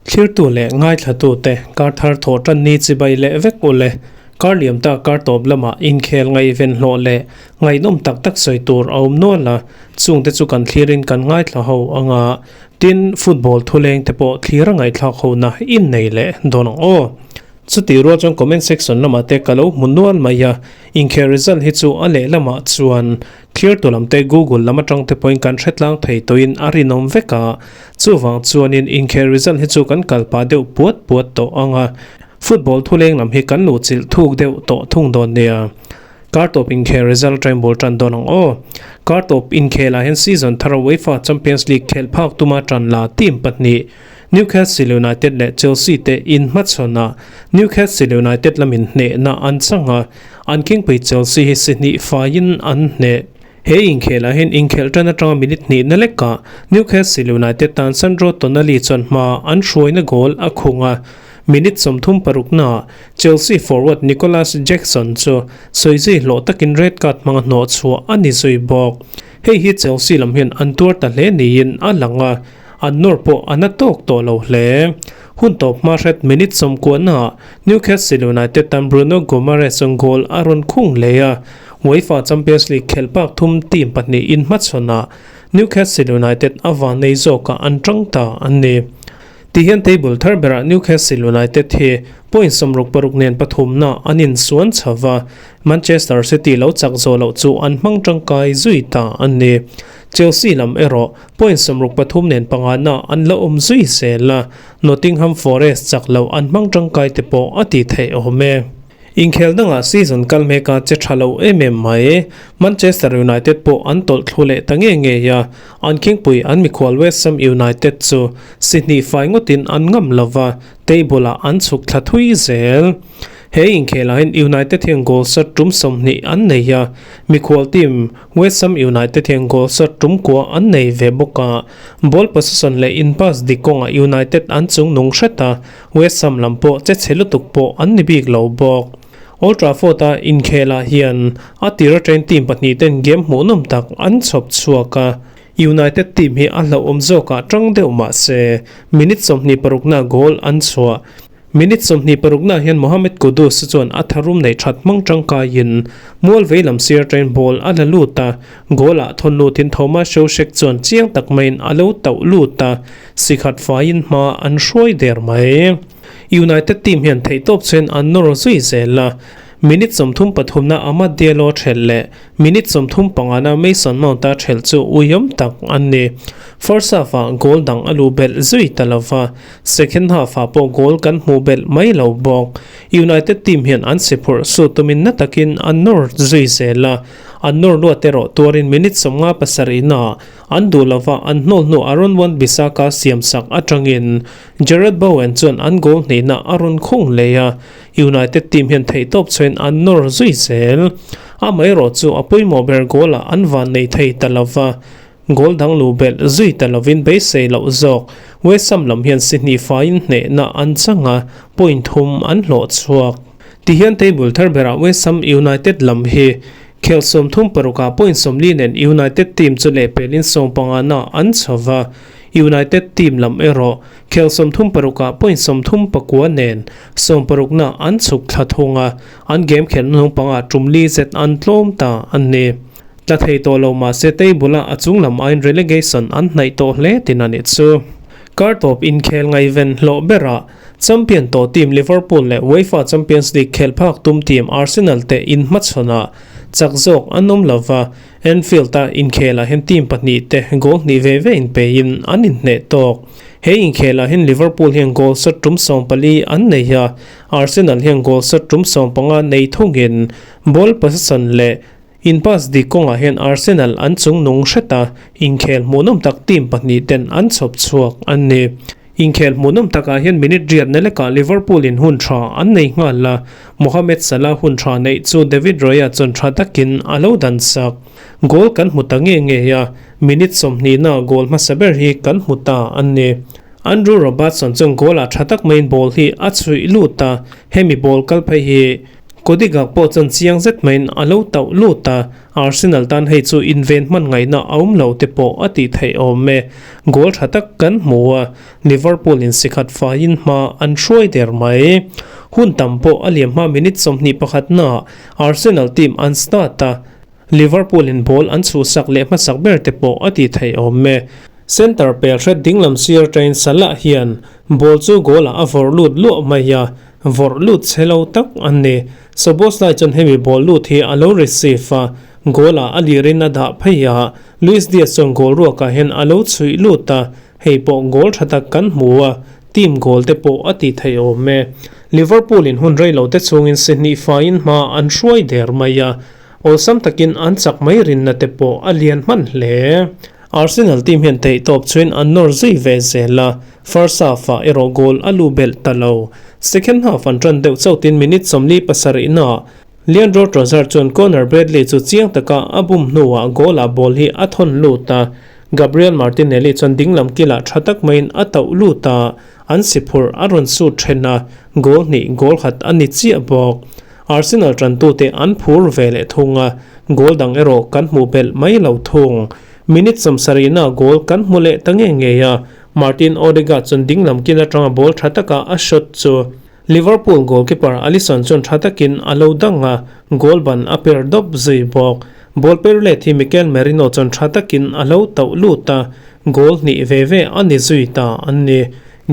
Thlirtu leh ngaithlatute kar thar thawh tan ni chibai leh vek u le. Kar liam ta kar tawp lamah inkhel ngaihven hlawh leh ngaihnawm tak tak sawi tur a awm nual a, chungte chu kan thlirin kan ngaithla ho anga tin football thuleng te pawh thlir a ngaihthlak hona innei leh dawn ang aw. Chutih rual chuan comment section lamah te ka lo hmu nual mai a, inkhel result hi chu a lehlamah chuan Thlir tu lam te Google lam atang te pawhin kan hre tlang thei tawhin a rinawm vek a, chuvang chuanin inkhel result hi chu kan kal pah deuh puat puat tawh ang a, football thuleng lam hi kan luhchilh thuk deuh tawh thung dawn nia. Kar tawp inkhel result atangin bul tan dawn ang aw. Kar tawp inkhelah hian season thara UEFA Champions League khelh phak tuma tan la team pahnih Newcastle United leh Chelsea te inhmachhawn a, Newcastle United lamin hnehna an chang a, An khingpui Chelsea hi si hnih faiin an hneh. He inkhelah hian inkhelh tan atanga minute hnihna lekah Newcastle United tan Sandro Tonali chuan hma an hruaina goal a khung a. Minute 36 naah Chelsea forward Nicolas Jackson chu sawizui hlawh takin red card hmanga hnawh chhuah a ni zui bawk. Hei hi Chelsea lam hian an tuar ta hle niin a lang a, an nawr pawh a na tawk tawh lo hle. Hun tawp hma hret minute 90 naah Newcastle United tan Bruno Guimaraes chuan goal a rawn khung leh a, UEFA Champions League khelh pak thum team pahnih inhmachhawnah Newcastle United a vannei zawkah an tang ta a ni. Tihian table thar berah Newcastle United hi point 66 nen pathumna an insuan chho va, Manchester City lo chak zawh loh chu an hmang tangkai zui ta a ni. Chelsea lam erawh point 63 nen pangana an la awm zui zel a, Nottingham Forest chak loh an hmang tangkai te pawh a ti theih awm e. Inkhel dangah season kal meka che tha lo em em mai. Manchester United pawh an tawlh thlu leh ta nge ngei a, an khingpui an mikhual West Ham United chu si hnih fai ngawtin an ngam lova, table ah an chhuk thla thui zel. He inkhelah hian United hian goal shot tum 20 an nei a, mikhual team West Ham United hian goal shot tum kua an nei ve bawk a, ball possession leh in pass dik kawngah United an chung nung hret a, West Ham lam pawh che chhe lutuk pawh an ni bik lo bawk. Old Trafford-a inkhelah hian a tir atangin team pahnih ten game hmuhnawm tak an chhawp chhuak a, United team hi a hlauhawm zawkah tang deuh mah se minute 26 na goal an chhuah. Minute 26 na hian Mohammed Kudus chuan a tharum nei that hmang tangkaiin mual vei lam sir atangin ball a la lut a, goal ah thawn lutin Thomas Soucek chuan chiang tak maiin a lo tauh lut a, sikhat faiin hma an hruai der mai. United team hian theihtawp chuan an nawr zui zel a, minute 33 na Amad Diallo thelh leh Minute 35 na Mason Mount a thelh chu uiawm tak an ni. First half ah goal dang a luh belh zui ta lova, second half ah pawh goal kan hmuh belh mai lo bawk. United team hian an si phurh su tumin na takin an nawr zui zel a, an nawr luat erawh tuarin minute 57 na an duh lova an hnawl hnu Aaron Wan-Bissaka siam sak atangin Jarrod Bowen chuan an goal hnihna a rawn khung leh a, United team hian theihtawp chhuain an nawr zui zel. Amaherawh chu a pawimawh ber goal ah an van nei thei ta lova, goal dang luh belh zui ta lovin beisei loh zawk. West Ham lam hian si hnih faiin hnehna an chang a, point thum an hlawh chhuak. Tihian table thar berah West Ham United lam hi khel 36 ah point 40 nen United team chu lehpelin 15 na an chho va, United team lam erawh khel 36 ah point 39 nen 60 na an chhuk thla thung a, an game khelh hnung pangah tum li zet an tlawm ta a ni. Tla thei tawh lo mahse table a a chung lam aiin relegation an hnaih tawh hle tin a nih chu. Kar tawp inkhel ngaihven hlawh berah champion tawh team Liverpool leh UEFA Champions League khelh phak tum team Arsenal te inhmachhawnah chak zawk an awm lova, Anfield a inkhelah hian team pahnih te goal hnih ve ve inpeiin an inhneh tawk. He inkhelah hian Liverpool hian goal shot tum 14 an nei a, Arsenal hian goal shot tum 15 nei thungin ball possession leh in pass dik kawngah hian Arsenal an chung nung hret a, inkhel hmuhnawm tak team pahnih ten an chhawp chhuak a ni. Inkhel hmuhnawm takah hian minute riat na lekah Liverpool in hun tha an nei nghal a, Mohamed Salah hun tha neih chu David Raya chuan tha takin a lo dan sak. Goal kan hmu ta nge nge a, minute 20 na goal hmasa ber hi kan hmu ta a ni. Andrew Robertson chuan goal ah tha tak maiin ball hi a chhuih lut a, hemi ball kal phei hi. Cody Gakpo chuan chiang zet maiin a lo tauh lut a, Arsenal tan hei chu inven hman ngaihna a awm lo te pawh a tih theih awm e. Goal tha tak kan hmu a, Liverpool in sikhat faiin hma an hruai der mai. Hun tam pawh a liam hma minute 21 naah Arsenal team an start a, Liverpool in ball an chhuhsak leh hmasak ber te pawh a tih theih awm e. Centre pel hret dinglam sir atangin Salah hian ball chu goal ah a vawrh lut luah mai a, vawrh lut chhe lo tak a ni. Szoboszlai chuan hemi ball lut hi a lo receive a, goal ah a lirin a dah phei a, Luis Diaz chuan goal ruakah hian a lo chhuih lut a, hei pawh goal tha tak kan hmu a, team goal te pawh a tih theih awm e. Liverpool in hun rei lo te chhungin si hnih faiin hma an hruai der mai a, awlsam takin an chak mai rinna te pawh a lian hman hle. Arsenal team hian theihtawp chuin an nawr zui ve zel a, first half-ah erawh goal a lu belh ta lo. Second half an tan deuh chautin minute 47 naah Leandro Trossard chuan Conor Bradley chu chiang taka a bum hnuah goal-ah ball hi a thawn lut a, Gabriel Martinelli chuan dinglam kilah tha tak maiin a tauh lut a, an si phurh a rawn sut then a, goal hnih goal khat a ni chiah bawk. Arsenal tantute an phur ve leh thung a, goal dang erawh kan hmuh belh mai lo thung. Minute 70 na goal kan hmu leh ta nge nge a, Martin Odegaard chuan dinglam kil atanga ball tha taka a shot chu Liverpool goalkeeper Alisson chuan tha takin a lo dang a, goal ban a per dawp zui bawk. Ball per let hi Mikel Merino chuan tha takin a lo tauh lut a, goal hnih ve ve a ni zui ta an ni.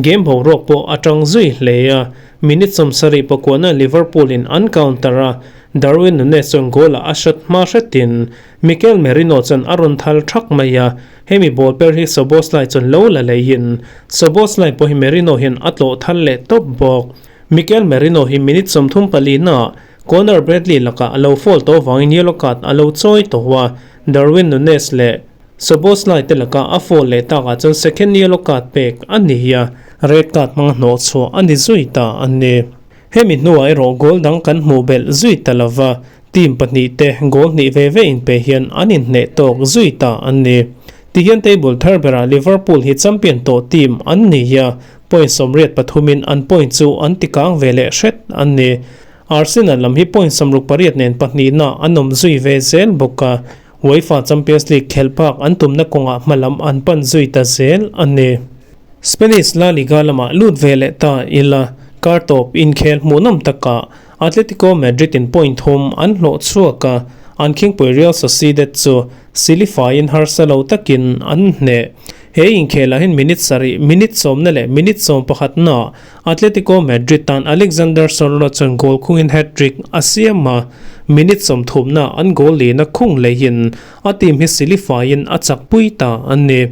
Game boruak pawh a tang zui hle a, minute 79 na Liverpool in an counter a, Darwin Nunez chuan goal ah a shot hma hretin Mikel Merino chuan a rawn thal thak mai a, hemi ball per hi Szoboszlai chuan lo la leiin Szoboszlai pawh hi Merino hian a tlawh thal leh tawp bawk. Mikel Merino hi minute 34 naah Conor Bradley lakah a lo foul tawh avangin yellow card a lo chawi tawh a, Darwin Nunez leh Szoboszlai te lakah a foul leh takah chuan second yellow card pek a ni a, red card hmanga hnawh chhuah a ni zui ta a ni. Hemi hnuah erawh goal dang kan hmuh belh zui ta lova, team pahnih te goal hnih ve ve in pe hian an inhneh tawk zui ta an ni. Tihian table thar berah Liverpool hi champion tawh team an ni a, point 83 in an point chu an tikang ve leh hret an ni. Arsenal lam hi point 68 nen pahnihna an awm zui ve zel bawk a, UEFA Champions League khelh phak an tumna kawngah hmalam an pan zui ta zel a ni. Spanish La Liga lamah lut ve leh ta ila, kar tawp inkhel hmuhnawm takah Atletico Madrid in point thum an hlawh chhuak a, an khingpui Real Sociedad chu silifaiin harsa lo takin an hneh. He inkhelah hian minute 7, minute 10 leh minute 11 naah Atletico Madrid tan Alexander Sorloth chuan goal khungin hat-trick a siam a, minute 30 naah an goal lehna khung leihin a team hi silifaiin a chakpui ta a ni.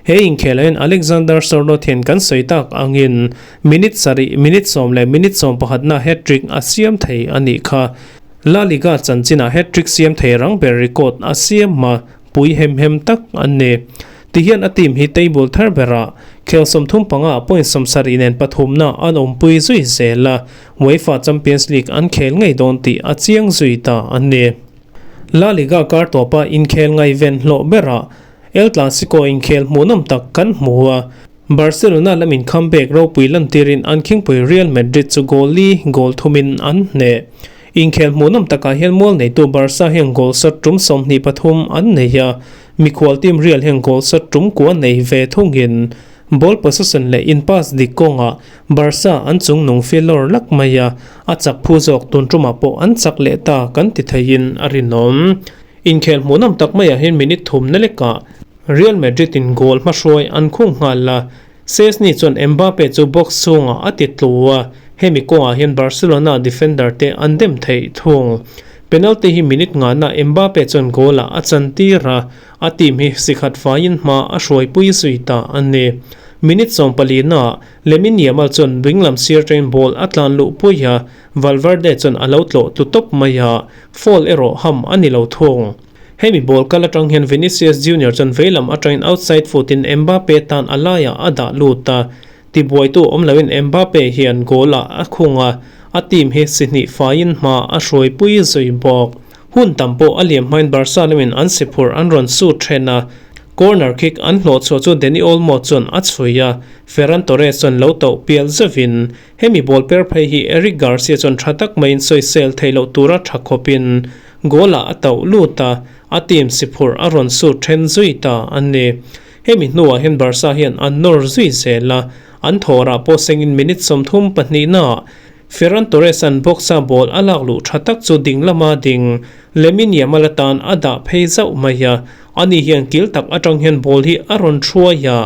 He inkhelah hian Alexander Sorloth hian kan sawi tak angin minute 7, minute 10 leh minute 11 naah hat-trick a siam thei a nih kha. La Liga chanchinah hat-trick siam thei rang ber record a siam a, pui hem hem tak an ni. Tihian a team hi table thar berah khel 35 point 70 nen pathumna an awmpui zui zel a, UEFA Champions League an khel ngei dawn tih a chiang zui ta an ni. La Liga kar tawpa inkhel ngaihven hlawh berah El Clasico inkhel hmuhnawm tak kan hmu a, Barcelona lamin comeback ropui lantirin an khingpui Real Madrid chu goal li goal thumin an hneh. Inkhel hmuhnawm takah hian mual neitu Barca hian goal shot tum 23 an nei a, mikhual team Real hian goal shot tum kua nei ve thungin ball possession leh in pass dik kawngah Barca an chung nung filawr lak mai a, a chak phu zawk tun tumah pawh an chak leh ta kan ti theiin a rinawm. Inkhel hmuhnawm tak maiah hian minute thum na lekah Real Madrid in goal hmahruai an khung nghal a, Szczesny chuan Mbappe chu box chhungah a ti tlu a, hemi kawngah hian Barcelona defender te an dem theih thung. Penalty hi minute ngana Mbappe chuan goal ah a chan tir a, a team hi sikhat faiin hma a hruaipui zui ta a ni. Minute 14 naah Lamine Yamal chuan dinglam sir train ball a tlan luh pui a, Valverde chuan a lo tlawh tlu tawp mai a, foul erawh ham a ni lo thung. Hemi ball kal atang hian Vinicius Junior chuan veilam atangin outside foot in Mbappe tan a laiah a dah lut a, tibuaitu awm loin Mbappe hian goal ah a khung a, a team hi si hnih faiin hma a hruaipui zui bawk. Hun tam pawh a liam hmain Barca lamin an si phurh an rawn sut then a, Corner kick an hlawh chhuah chu Dani Olmo chuan a chhui a, Ferran Torres chuan lo tauh pial zeuhin hemi ball per phei hi Eric Garcia chuan tha tak maiin sawisel theih loh tura tha khawpin goal-ah a tauh lut a, a team si phurh a rawn sut then zui ta a ni. Hemi hnuah hian Barca hian an nawr zui zel a, an thawhrah pawh sengin minute 32 naah Ferran Torres-a'n box-a ball a lak luh tha tak chu ding lama ding Lamine Yamal atan a dah phei zauh mai a, ani hian kil tak atang hian ball hi a rawn hruai a,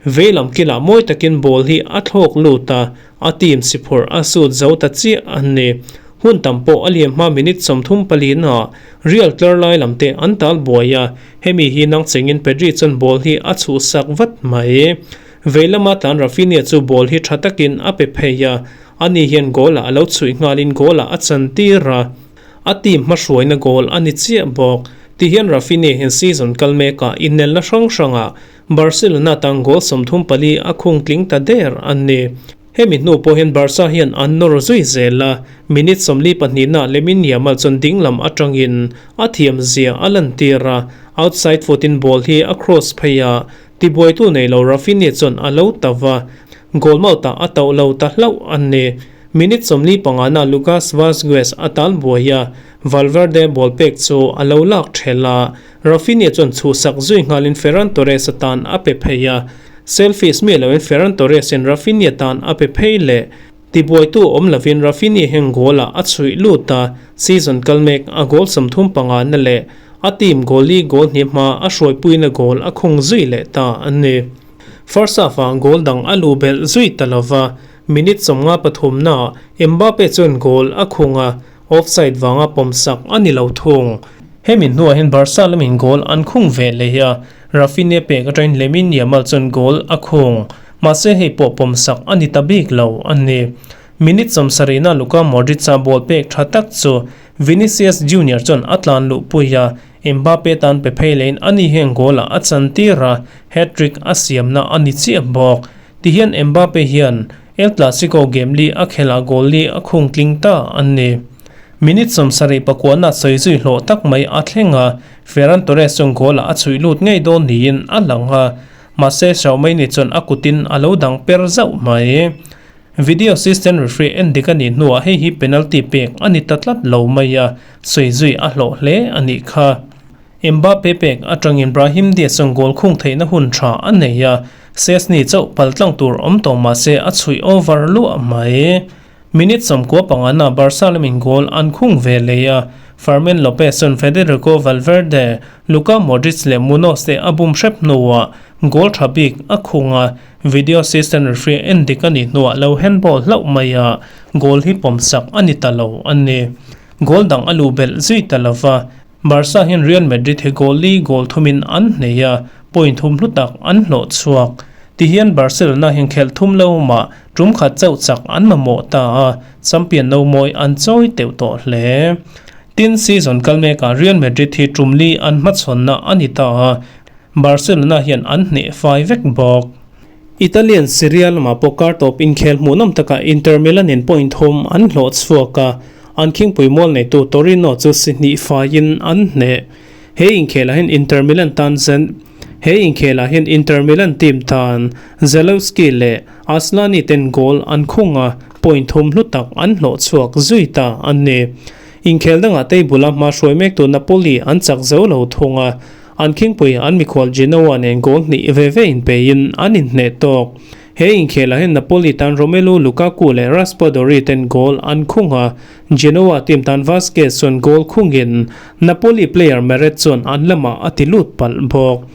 veilam kilah mawi takin ball hi a thlawk lut a, a team si phurh a sut zo ta chiah a ni. Hun tam pawh a liam hma minute 34 naah Real tlar lai lam te an tal buai a, hemi hi nang chengin Pedri chuan ball hi a chhuhsak vat mai. Veilama tlan Raphinha chu ball hi tha takin a pe phei a, ani hian goal-ah a lo chhuih nghalin goal-ah a chantir a, a team hmahruaina goal a ni chiah bawk. Tihian Raphinha hian season kal mekah inelna hrang hrangah Barcelona tan goal 34 a khung tling ta der a ni. Hemi hnu pawh hian Barca hian an nawr zui zel a, minute 42 naah Lamine Yamal chuan ding lam atangin a thiam zia a lantir a, outside foot-in ball hi a cross phei a, Tibuaitu nei lo Raphinha chuan a lo ta va, goal mouth-ah a tauh lo ta hlauh a ni. Minute 45 na Lucas Vazquez a tal buai a, Valverde ball pek chu a lo lak ṭhelh a, Raphinha chuan chhuhsak zui nghalin Ferran Torres atan a pe phei a, selfies mi loin Ferran Torres-in Raphinha tan a pe phei leh. Tibuaitu awm lovin Raphinha hian goal-ah a chhuih lut a, season kal mek a goal 35 na leh a team goal li goal hnih hma a hruaipuina goal a khung zui leh ta a ni. First half-ah goal dang a luh belh zui ta lova, minute 53 naah Mbappe chuan goal a khung a, offside vanga pawmsak a ni lo thung. Hemi hnuah hian Barca lamin goal an khung ve leh a, Raphinha pek atangin Lamine Yamal chuan goal a khung. Mahse hei pawh pawmsak a ni ta bik lo a ni. Minute 70 na Luka Modric-a ball pek tha tak chu Vinicius Junior chuan a tlan luh pui a, Mbappe tan pe phei lehin ani hian goal-ah a chantir a, hat-trick a siamna a ni chiah bawk. Tihian Mbappe hian El Clasico game li a khelh goal li a khung tling ta a ni. Minute 79 na sawi zui hlawh tak mai a thleng a, Ferran Torres chuan goal-ah a chhuih lut ngei dawn niin a lang a, mahse Xiaomei chuan a kutin a lo dang per zauh mai. Video assistant referee en dik a nih hnuah hei hi penalty pek a ni ta tlat lo mai a, sawi zui a hlawh hle a nih kha. Mbappe pek atangin Brahim Diaz chuan goal khung theihna hun tha a nei a, Szczesny chauh pal tlang tur awm tawh mahse a chhuih over luah mai. Minute 95 na Barca lamin goal an khung ve leh a, Fermin Lopez chuan Federico Valverde, Luka Modric leh Munoz te a bum hrep hnuah goal tha bik a khung a, video assistant referee en dik a nih hnuah lo handball hlauh mai a, goal hi pawmsak a ni ta lo a ni. Goal dang a luh belh zui ta lova, Barca hian Real Madrid hi goal li goal thumin an hnei a, point thum hlu tak an hlawh chhuak. Tihian Barcelona hian khelh thum lo mah tum khat chauh chak an mamawh ta a, champion no mawi an chawi teuh tawh hle. Tin, season kal mekah Real Madrid hi tum li an hmachhawnna a ni ta a, Barcelona hian an hneh fai vek bawk. Italian Serie A lamah pawh kar tawp inkhel hmuhnawm takah Inter Milan in point thum an hlawh chhuak a, an khingpui mual neitu Torino chu si hnih faiin an hneh. He inkhelah hian Inter Milan tan Zen He inkhelah hian Inter Milan team tan Zalewski leh Aslani ten goal an khung a, point thum hlu tak an hlawh chhuak zui ta a ni. Inkhel dangah table-a hma hruai mektu Napoli an chak zo lo thung a, an khingpui an mikhual Genoa nen goal hnih ve ve inpeiin an inhneh tawk. He inkhelah hian Napoli tan Romelu Lukaku leh Raspadori ten goal an khung a, Genoa team tan Vasquez chuan goal khungin Napoli player Meret chuan an lamah a ti lut palh bawk.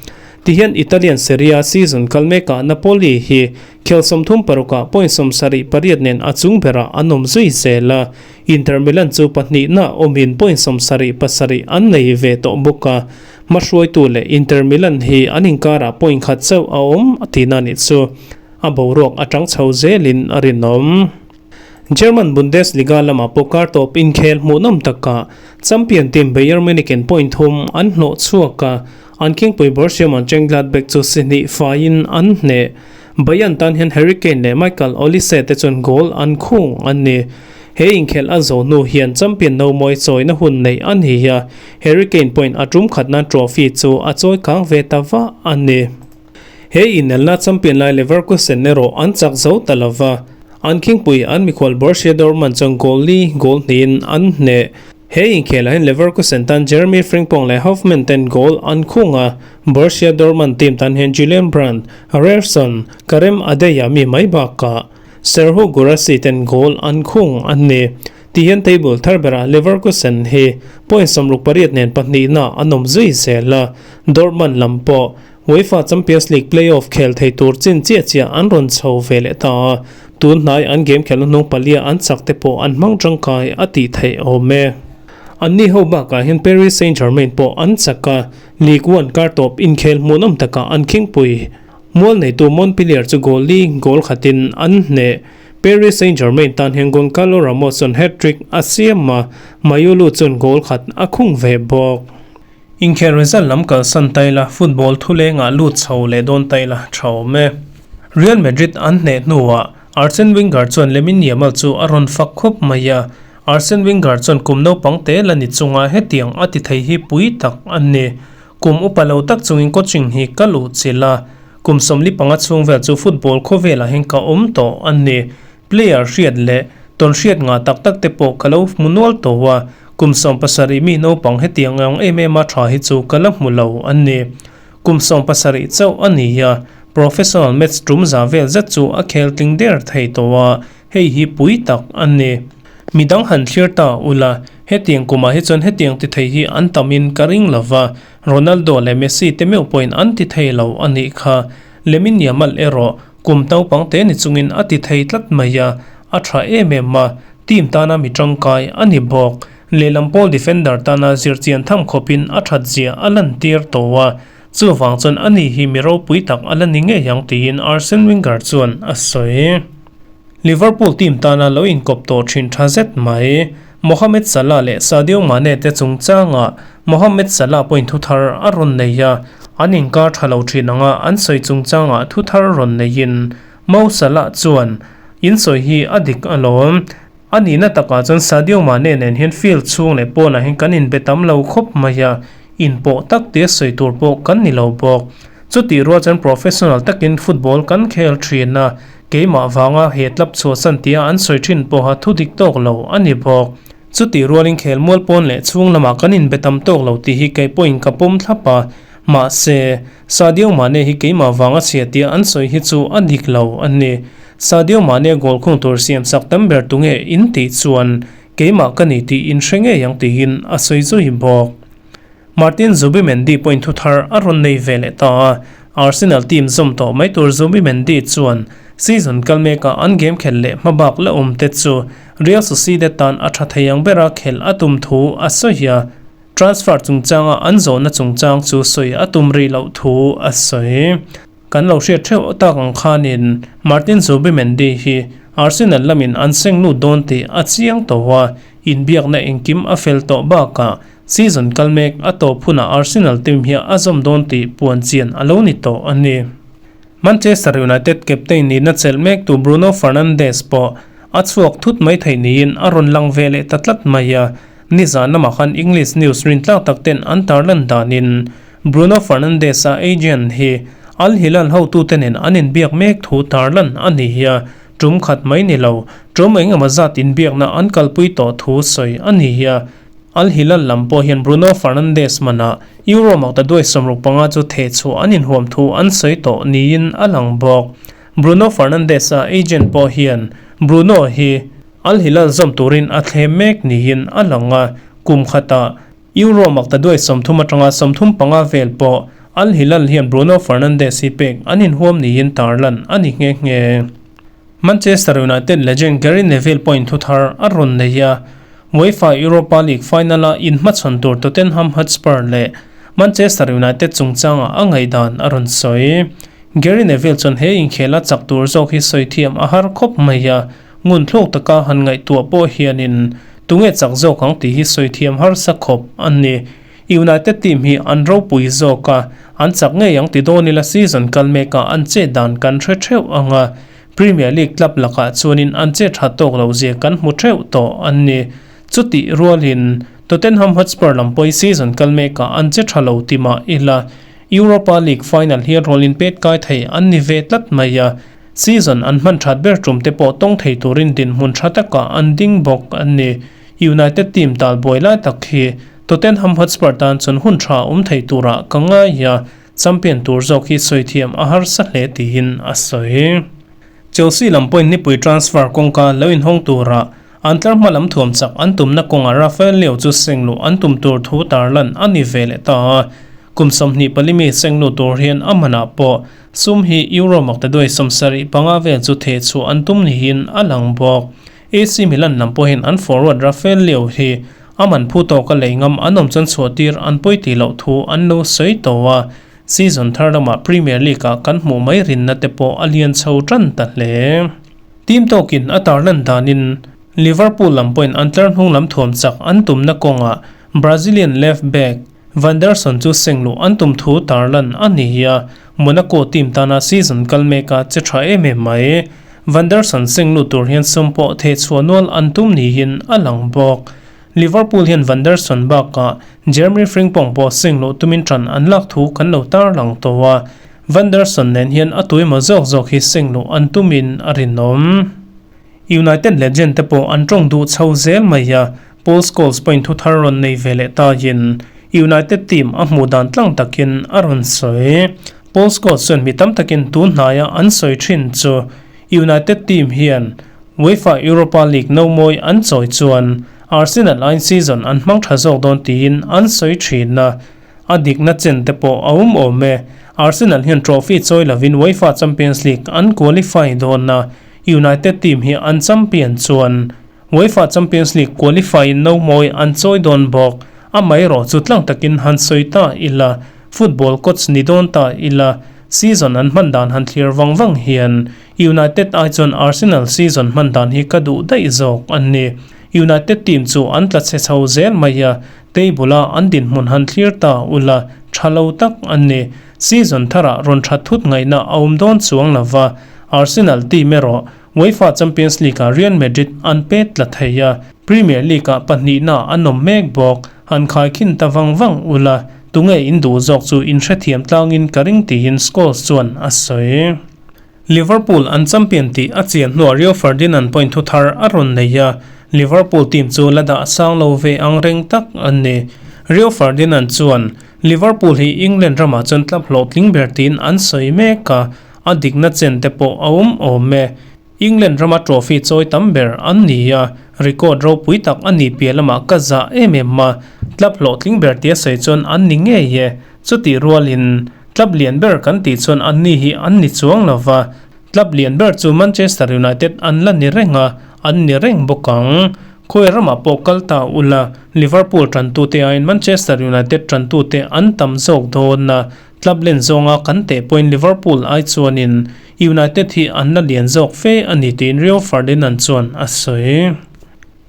Tihian Italian Serie A season kal mekah Napoli hi khel 36 ah point 78 nen a chung berah an awm zui zel a, Inter Milan chu pahnihna awmin point 77 an nei ve tawh bawk a, hmahruaitu leh Inter Milan hi an inkarah point khat chauh a awm tihna nih chu a boruak atang chho zelin a rinawm. German Bundesliga lamah pawh kar tawp inkhel hmuhnawm takah champion team Bayern Munich in point thum an hlawh chhuak a, an khingpui Borussia Mönchengladbach chu si hnih faiin an hneh. Bayern tan hian Harry Kane leh Michael Olise te chuan goal an khung a ni. He inkhelh a zo hnu hian champion nomawi chawina hun neih a ni a, Harry Kane pawhin a tum khat nan trophy chu a chawi kang ve ta va a ni. He inelna champion lai Leverkusen erawh an chak zo ta lo va, an khingpui an mikhual Borussia Dortmund chuan goal li goal hnihin an hneh. He inkhelah hian Leverkusen tan Jeremy Frimpong leh Hofmann ten goal an khung a, Borussia Dortmund team tan hian Julian Brandt, Ryerson, Karem Adeyemi mai bakah Serhou Guirassy ten goal an khung a ni. Tihian table thar berah Leverkusen hi point 68 nen pahnihna an awm zui zel a, Dortmund lam pawh UEFA Champions League play-off khel thei tur chin chiah chiah an rawn chho ve leh ta a, tun hnai an game khelna hnung palia an chak te pawh an hmang tangkai a tih theih awm e. Anni ho bakah hian Paris Saint-Germain pawh an chak a, Ligue 1 kar tawp inkhel hmuhnawm takah an khingpui. Mual neitu Montpellier chu goal li goal khatin an hneh. Paris Saint-Germain tan hian Goncalo Ramos chuan hat-trick a siam a, Mayulu chuan goal khat a khung ve bawk. Inkhel result lam kalsan ta ila, football thulengah lut chho leh dawn ta ila tha awm e. Real Madrid an hneh hnuah Arsene Wenger chuan Lamine Yamal chu a rawn fak khawp mai a, Arsene Wenger chuan kum naupang te la ni chunga hetiang a ti thei hi pui tak a ni. Kum upa lo tak chungin coaching hi ka luh chilh a, kum 45 chhung vel chu football khawvelah hian ka awm tawh a ni. Player hriat leh tawn hriat ngah tak tak te pawh ka lo hmu nual tawh a, kum 17 mi naupang hetiang ang em em a tha hi chu ka la hmu lo a ni. Kum 17 chauh a ni a, professional match tum za vel zet chu a khel tling der thei tawh a, hei hi pui tak a ni. Midang han thlir ta ula, hetiang kumah hi chuan hetiang ti thei hi an tamin ka ring lo va, Ronaldo leh Messi te meuh pawhin an ti thei lo a nih kha. Lamine Yamal erawh Kum naupang te ni chungin a ti thei tlat mai a, a tha em em a, team tana mi tangkai a ni bawk. Lehlam pawl defender tana zirchian tham khawpin a that zia a lantir tawh a, chuvang chuan ani hi mi ropui tak a la ni ngei ang tiin Arsene Wenger chuan a sawi. Liverpool team tana lo inkawp tawh thin tha zet mai. Mohamed Salah leh Sadio Mane te chungchangah Mohamed Salah pawhin thu thar a rawn nei a, an inkar tha lo thin anga an sawi chungchangah thu thar rawn neiin Mo Salah chuan, In sawi hi a dik alawm. A nihna takah chuan Sadio Mane nen hian field chhung leh pawnah hian kan inbe tam lo khawp mai a, inpawh tak tia sawi tur pawh kan ni lo bawk. Chutih rual chuan professional takin football kan khel thin a, keimah vanga he club chhuahsan tia an sawi thin pawha thu dik tawk lo a ni bawk. Chutih rualin khel mual pawn leh chhung lamah kan inbe tam tawk lo tih hi kei pawhin ka pawm thlap a, mahse, Sadio Mane hi keimah vanga chhia tia an sawi hi chu a dik lo a ni. Sadio Mane goal khung tur siam sak tam ber tunge in tih chuan keimah ka ni tih in hre ngei ang tiin a sawi zui bawk. Martin Zubimendi pawhin thu thar a rawn nei ve leh ta a, Arsenal team zawm tawh mai tur Zubimendi chuan season kal mekah an game khelh leh hmabak la awm te chu Real Sociedad tan a tha thei ang bera khelh a tum thu a sawi a, transfer chungchanga an zawhna chungchang chu sawi a tum rih loh thu a sawi. Kan lo hriat theuh tak ang khanin Martin Zubimendi hi Arsenal lamin an seng lut dawn tih a chiang tawh a, inbiakna engkim a fel tawh bakah season kal mek a tawp hunah Arsenal team hi a zawm dawn tih puan chian a lo ni tawh a ni. Manchester United captain nihna chelh mektu Bruno Fernandes pawh a chhuak thut mai theih niin a rawn lang ve leh ta tlat mai a, nizan lamah khan English news rintlak tak ten an tarlan danin Bruno Fernandes-a agent hi Al Hilal hotute nen an inbiak mek thu tarlan a ni hi a, tum khat mai ni lo, tum eng emaw zat inbiakna an kalpui tawh thu sawi a ni hi a. Al Hilal lam pawh hian Bruno Fernandes manah Euro makta duai 65 chu theh chhuah an inhuam thu an sawi tawh niin a lang bawk. Bruno Fernandes-a agent pawh hian Bruno hi Al Hilal zawm turin a thlem mek niin a lang a, kum khatah Euro makta duai 30 atanga 35 vel pawh Al Hilal hian Bruno Fernandes hi pek an inhuam niin tarlan a ni nghe nghe. Manchester United legend Gary Neville pawhin thu thar a rawn nei a, UEFA Europa League final-a inhmachhawn tur Tottenham Hotspur leh Manchester United chungchangah a ngaihdan a rawn sawi. Gary Neville chuan he inkhela chak tur zawk hi sawi thiam a har khawp mai a, Ngun thlawk taka han ngaihtuah pawh hianin tunge chak zawk ang tih hi sawi thiam harsa khawp a ni. United team hi an ropui zawk a, an chak ngei ang ti dawn ila season kal mekah an chet dan kan hre theuh ang a. Premier League club lakah chuanin an che tha tawk lo zia kan hmu theuh tawh an ni. Chutih rualin Tottenham Hotspur lam pawhin season kal mekah an che tha lo ti mah ila Europa League final hi rawlin pet kai thei an ni ve tlat mai a, season an hman that ber tum te pawh tawng thei turin dinhmun tha takah an ding bawk an ni. United team tal buai lai tak hi Tottenham Hotspur tan chuan hun tha awm thei turah ka ngai a, champion tur zawk hi sawi thiam a harsa hle tiin a sawi. Chelsea lam pawhin nipui transfer kawngka lo inhawng turah an tlar hma lam thuam chak an tumna kawngah Rafael Leao chu seng luh an tum tur thu tarlan a ni ve leh ta a. Kum 24 mi seng luh tur hian a hmanah pawh sum hi Euro maktaduai 75 vel chu theh chhuah an tum niin a lang bawk. AC Milan lam pawhin an forward Rafael Leao hi a man phu tawka lei ngam an awm chuan chhuah tir an pawi tih loh thu an lo sawi tawh a. Season thar lamah Premier League-ah kan hmuh mai rinna te pawh a lian chho tan ta hle. Team tawkin a tarlan danin Liverpool lam pawhin an tlar hnung lam thuam chak an tumna kawngah Brazilian left back Vanderson chu seng luh an tum thu tarlan a ni a, Monaco team tana season kal meka che tha em em mai. Vanderson seng lut tur hian sum pawh thehchhuah nual an tum niin a lang bawk. Liverpool hian Vanderson bakah Jeremy Frimpong pawh seng luh tumin tan an lak thu kan lo tarlang tawh a, Vanderson nen hian a tuimaw zawk zawk hi seng luh an tumin a rinawm. United legend te pawh an tawng duh chho zel mai a, Paul Scholes pawhin thu thar rawn nei ve leh tahin United team a hmuh dan tlang takin a rawn sawi. Paul Scholes chuan mi tam takin tun hnaia an sawi thin chu United team hian UEFA Europa League no mawi an chawi chuan Arsenal aiin season an hmang tha zawk dawn tiin an sawi thin a, a dikna chen te pawh a awm awm e. Arsenal hian trophy chawi lovin UEFA Champions League an qualify dawn a, United team hi an champion chuan UEFA Champions League qualify in no mawi an chawi dawn bawk. Amaherawh chu tlang takin han sawi ta ila, football coach ni dawn ta ila, season an hman dan han thlir vang vang hian United ai chuan Arsenal season hman dan hi ka duh daih zawk an ni. United team chu an tla chhe chho zel mai a, table a an dinhmun han thlir ta ula tha lo tak an ni. Season tharah rawn that thut ngaihna a awm dawn chuang lova, Arsenal team erawh UEFA Champions League-ah Real Madrid an pet tla thei a, Premier League-ah pahnihna an awm mek bawk. Han khaikhin ta vang vang ula, tunge in duh zawk chu in hrethiam tlangin ka ring tiin Scholes chuan a sawi. Liverpool an champion tih a chian hnuah Rio Ferdinand point thu thar a rawn nei a, Liverpool team chu la dah sang lo ve ang reng tak an ni. Rio Ferdinand chuan, Liverpool hi England ramah chuan club hlawhtling ber tiin an sawi mek a, A dikna chen te pawh a awm awm e. England rama trophy chawi tam ber an ni a, record ropui tak a nih piah lamah ka zah em em a, club hlawhtling ber tia sawi chuan an ni ngei e. Chutih rualin club lian ber kan tih chuan an ni hi an ni chuang lo va, club lian ber chu Manchester United an la ni reng a, an ni reng bawk ang. Khawi ramah pawh kal ta ula, Liverpool tantute aiin Manchester United tantute an tam zawk dawn a, Club len zawnga kan teh pawhin Liverpool ai chuanin United hi an la lian zawk fe a ni tiin Rio Ferdinand chuan a sawi.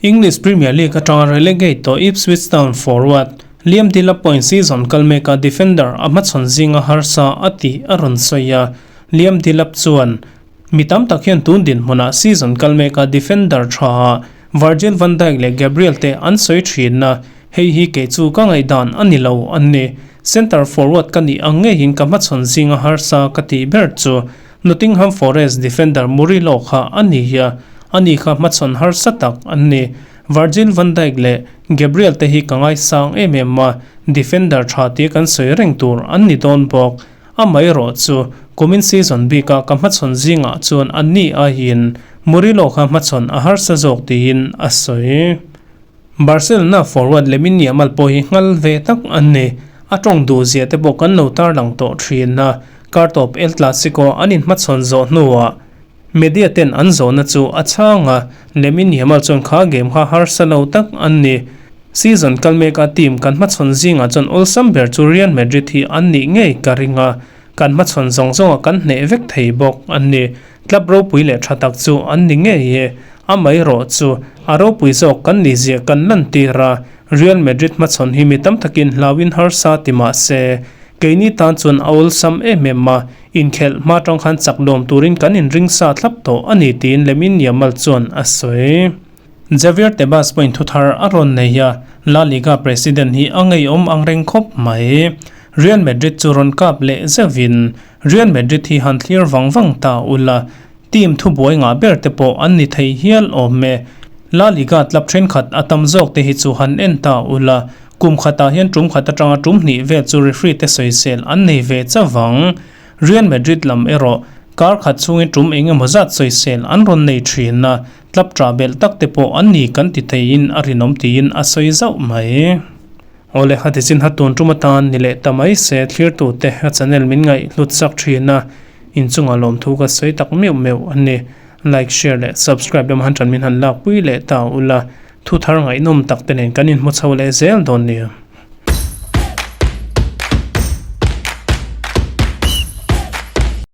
English Premier League atanga relegate tawh Ipswich Town forward Liam Delap pawhin season kal meka defender a hmachhawn zinga harsa a tih a rawn sawi a, Liam Delap chuan mi tam tak hian tun dinhmunah season kal meka defender tha Virgil van Dijk leh Gabriel te an sawi thin a, Hei hi kei chu ka ngaihdan a ni lo an ni. Centre forward ka nih ang ngeiin ka hmachhawn zinga harsa ka tih ber chu Nottingham Forest defender Murillo kha a ni a, ani kha hmachhawn harsa tak an ni. Virgil van Dijk leh Gabriel te hi ka ngaisang em em a, defender tha tia kan sawi reng tur an ni dawn bawk. Amaherawh chu kumin season bika ka hmachhawn zingah chuan an ni aiin Murillo kha hmachhawn a harsa zawk tiin a sawi. Barcelona forward Lamine Yamal pawh hi nghal ve tak an ni. A tawng duh zia te pawh kan lo tarlang tawh thin a, kartawp El Clasico an inhmachhawn zawh hnuah media ten an zawhna chu a chhang a, Lamine Yamal chuan kha game kha harsa lo tak an ni. Season kal meka team kan hmachhawn zingah chuan awlsam ber chu Real Madrid hi an nih ngei ka ring a, kan hmachhawn zawng zawngah kan hneh vek thei bawk an ni. Club ropui leh tha tak chu an ni ngei e. Amaherawh chu a ropui zawk kan nih zia kan lantir a, Real Madrid hmachhawn hi mi tam takin hlauin harsa ti mah se, Keini tan chuan a awlsam em em a, inkhelh hma tang khan chak lawm turin kan inring sa thlap tawh a ni tiin Lamine Yamal chuan a sawi. Javier Tebas pawhin thuthar a rawn nei a, La Liga president hi a ngeiawm ang reng khawp mai. Real Madrid chu rawn kap leh zeuhin, Real Madrid hi han thlir vang vang ta ula, team thubuai ngah ber te pawh an ni thei hial awm e. La Liga club thenkhat a tam zawk te hi chu han en ta ula, kum khatah hian tum khat atanga tum hnih vel chu referee te sawisel an nei ve chavang. Real Madrid lam erawh kar khat chhungin tum eng emaw zat sawisel an rawn nei thin a, Club ṭah belh tak te pawh an ni kan ti theiin a rinawm tiin a sawi zauh mai. Awle ha tichin ha tun tum atan ni leh ta mai se thlirtute a channel min ngaih hlut sak thin a, inchungah lawmthu ka sawi tak meuh meuh a ni. Like, share leh subscribe lam han ṭan min han lakpui leh ta ula, thu thar ngaihnawm tak te nen kan inhmu chho leh zel dawn nia.